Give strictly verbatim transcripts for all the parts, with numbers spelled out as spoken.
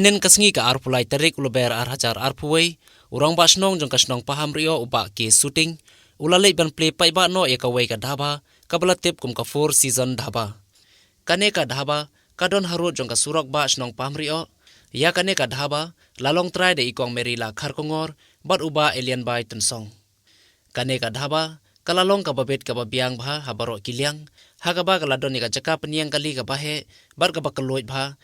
Hynnin ka sngi ka arphew lai tarik u Lber ar hajar arphew wei, u rangbah shnong jong ka shnong Pahamrioh u Bah K Suting u la leit ban plie paidbah noh ïa kawei ka dhaba kaba la tip kum ka Four Season Dhaba. Kane ka dhaba ka don harud jong ka surok bah shnong Pahamrioh. Ïa kane ka dhaba la long trai da i Kong Merila Kharkongor bad u Bah Elianbai Tynsong. Kane ka dhaba ka la long kaba bit kaba biang bha ha baroh ki liang, ha kaba ka la don ïa ka jaka pynïeng kali kaba heh bad kaba kylluid bha,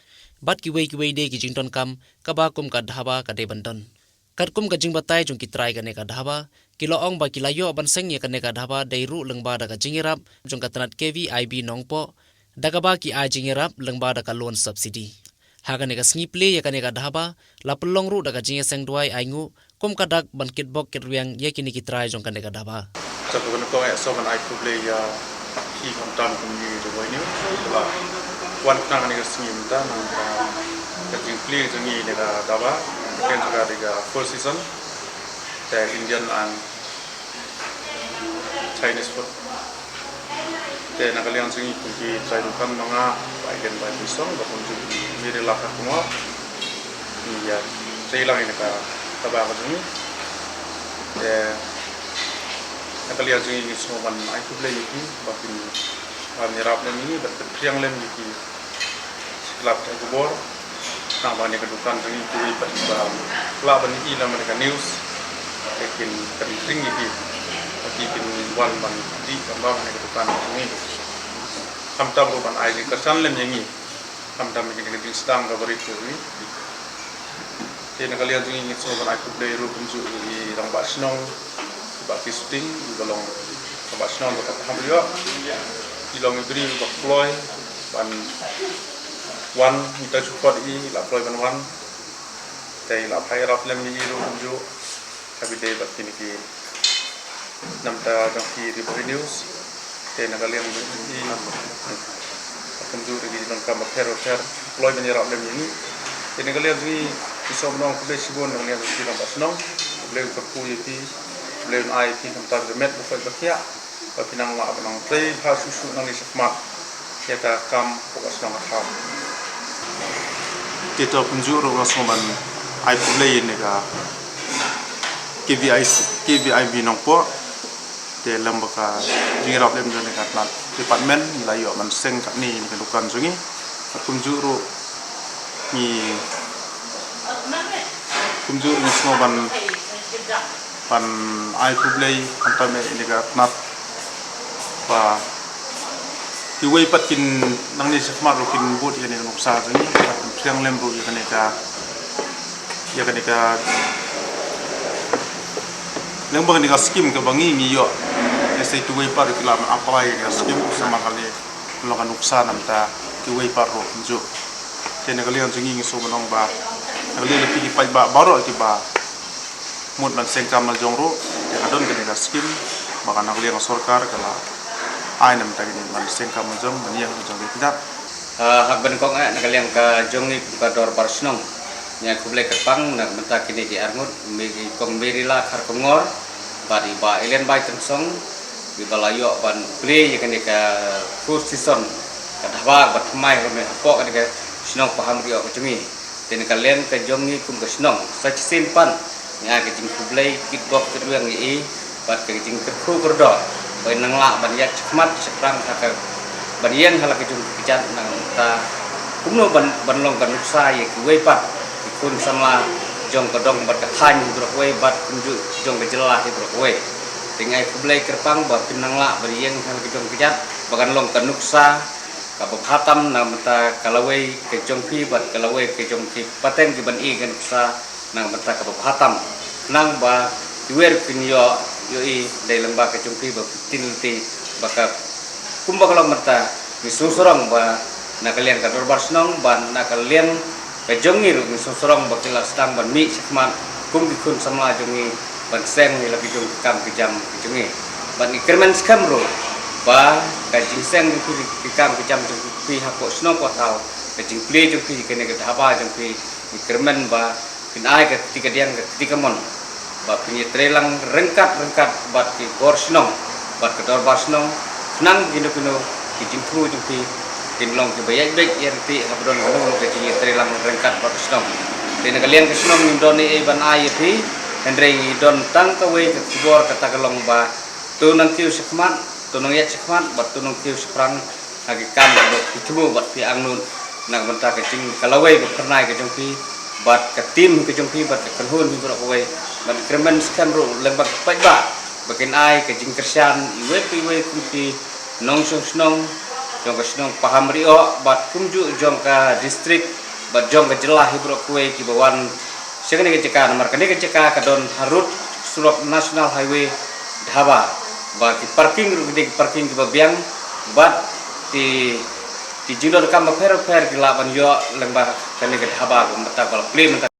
bad kiwei kiwei de ki jingdonkam kaba kum ka dhaba ka dei ban don. Katkum ka jingbatai jong ki trai kane ka dhaba, ki la ong ba ki la ïoh ban seng ïa kane ka dhaba dei ruh lyngba da ka jingïarap jong ka tnat K V I B Nongpoh, da kaba ki ai jingïarap lyngba da ka loan subsidy. Ha kane ka sngi plie ïa kane ka dhaba la pynlong ruh da ka jingïaseng duwai ainguh kum ka dak ban kitbok kitrwiang ïa kine ki trai jong kane ka dhaba. Sa ka ban kong eh sa ban ai khublei ïa ki khamtam kum ki jong wai ni la wan khnang kane ka sngi mynta nang ka jingplie jong ngi ne ka dhaba, ka jaka de ka Four Season, te Indian and Chinese food. Te na ka liang jong ngi kum ki trai dukan ma nga, Bah Iden Bah Bisong, ba kumjuh Mary Lakha Kumar. Ïa, trai lang ïa ka dhaba ka jong ngi. Te na ka liang jong ngi ngi sngewbha ban ai khublei ïa ki ba kin ban ïarap lem ïa ngi, ba kin pynphriang lem ïa ki. Slap te khubor nang ba ne ka dukan jong ngi kiwei pat ba lah ban i lem ne ka news. Te kin kan ring ïa ki ba ki kin wan ban dih kan ba ne ka dukan jong ngi. Khamtam ruh ban ai jingkyrshan lem ïa ngi. Khamtam ïa ki ne ka jingsdang kaba rit jong ngi. Te na ka liang jong ngi ngi sngewbha ban ai khublei ruh kumjuh ïa i rangbah shnong Bah K Suting, i ba long rangbah shnong jong ka Pahamrioh. I long i briew ba kloi ban wan, mynta ju kot i la kloi ban wan. Te i la phai ïarap lem ïa i ruh kumjuh. Happy day bad kine ki nangta jong ki Ri Bhoi News. Te na ka liang jong i kumjuh ruh ki nongkam bapher bapher kloi ban ïarap lem ïa ngi. Te na ka liang jong i, i sngewbha ban ong khublei shibun na ka liang jong ki rangbah shnong. Khublei u kyrkhu ïa phi, khublei un ai ïa phi khamtam ka met ba koit ba khiah, ba phin nang lah ban nang trei bha shuh shuh nangne shakhmat ïa ka kam hapoh ka shnong ka thaw. Te to kumjuh ruh nga sngewbha ban ai khublei ïa ne ka K V I C, K V I B Nongpoh. Te lem bad ka jingïarap lem jong ne ka tnat department ngi la ïoh ban seng katne ne ka dukan jong ngi. Kumjuh ruh ngi, kumjuh ruh ngi sngewbha ban, ban ai khublei khamtam ïa ne ka tnat ba kiwei pat kin nangne shakhmat ruh kin bud ïa ne ka nuksa jong ngi, ba kin pynphriang lem ruh ïa kane ka, ïa kane ka, leng ba kane ka skim kaba ngi ngi ïoh. Ïa sa kiwei pat ruh ki lah ban apply ïa ka skim, sa ma ka long ka nuksa nangta kiwei pat ruh kumjuh. Te na ka liang jong ngi ngi sngewbha ban ong ba na ka liang jong phi ki paidbah baroh kiba mut ban seng kam la jong ruh, ïa ka don kane ka skim ba ka na ka liang sorkar ka la ai nangta kine ban seng kam la jong ban ïeng la jong ki kjat. Ah, hap ban kong eh na ka liang ka jong ngi kum ka dorbar shnong. Ngi ai khublei kyrpang na ka bynta kine ki arngut, me ki Kong Merila Kharkongor bad i Bah Elianbai Tynsong, kiba la ïoh ban plie ïa kane ka Four Season, ka dhaba ba thymmai ruh me hapoh kane ka shnong Pahamrioh ka jong ngi. Te na ka liang ka jong ngi kum ka shnong sa shisien pat ngi ai ka jingkhublei kitbok kitrwiang ïa i bad ka jingkyrkhu kyrdoh ba in nang lah ban ïaid shakhmat shaphrang ha ka ban ïeng ha la ka jong ka kjat nangta kumno ban, ban long ka nuksa ïa kiwei pat ki khun samla jong ka dong bad ka thaiñ hi baroh kawei bad kumjuh jong ka jylla hi baroh kawei. Te ngi ai khublei kyrpang ba phin nang lah ban ïeng ha la ka jong ka kjat ba kan long ka nuksa kaba bha tam na ka bynta ka lawei ka jong phi bad ka lawei ka jong ki pateng kiban i ka nuksa na ka bynta kaba bha tam. Khnang ba kiwei ruh kin ïoh, ïoh i dei lem bad ka jong phi ba fifteen lynti ba ka kumba ka long mynta ngi sngewsarong ba na ka liang ka dorbar shnong ba na ka liang ka jong ngi ruh ngi sngewsarong ba ki la sdang ban mih shakhmat kum ki khun samla jong ngi ban seng ïa la ki jong ki kam ki jam ki jong ngi. Bad ngi kyrmen skhem ruh ba ka jingseng jong phi ki kam ki jam jong phi hapoh shnong hapoh thaw, ka jingplie jong phi kane ka dhaba jong phi, ngi kyrmen ba phin ai ka kti kadiang ka kti kamon ba phin ïatreilang ryngkat ryngkat bad ki bor shnong bad ka dorbar shnong, khnang kino kino ki jingthmu jong phi kin long kiba ïaid beit ïaid ryntih haba don kano kano ka jingïatreilang ryngkat bad ka shnong. Te na ka liang ka shnong ngim don ei ei ban ai ïa phi, hynrei ngi don tang kawei ka khubor, kata ka long ba to nang kiew shakhmat, to nang ïaid shakhmat, bad to nang kiew shaphrang ha ki kam kiba phi thmu bad phi angnud na ka bynta ka jing ka lawei ba phyrnai ka jong phi bad ka team ka jong phi bad ka kynhun hi baroh kawei, bad kyrmen skhem ruh lyngba ka paidbah ba kin ai ka jingkyrshan iwei pa iwei kum ki nongshong shnong jong ka shnong Pahamrioh bad kumjuh jong ka district bad jong ka jylla hi baroh kawei kiba wan sha kane ka jaka, namar kane ka jaka ka don harud surok National Highway Dhaba, ba ki parking ruh ki dei ki parking kiba biang bad ki, ki jingdonkam bapher bapher ki lah ban ïoh lyngba kane ka dhaba ba mynta ba la plie mynta.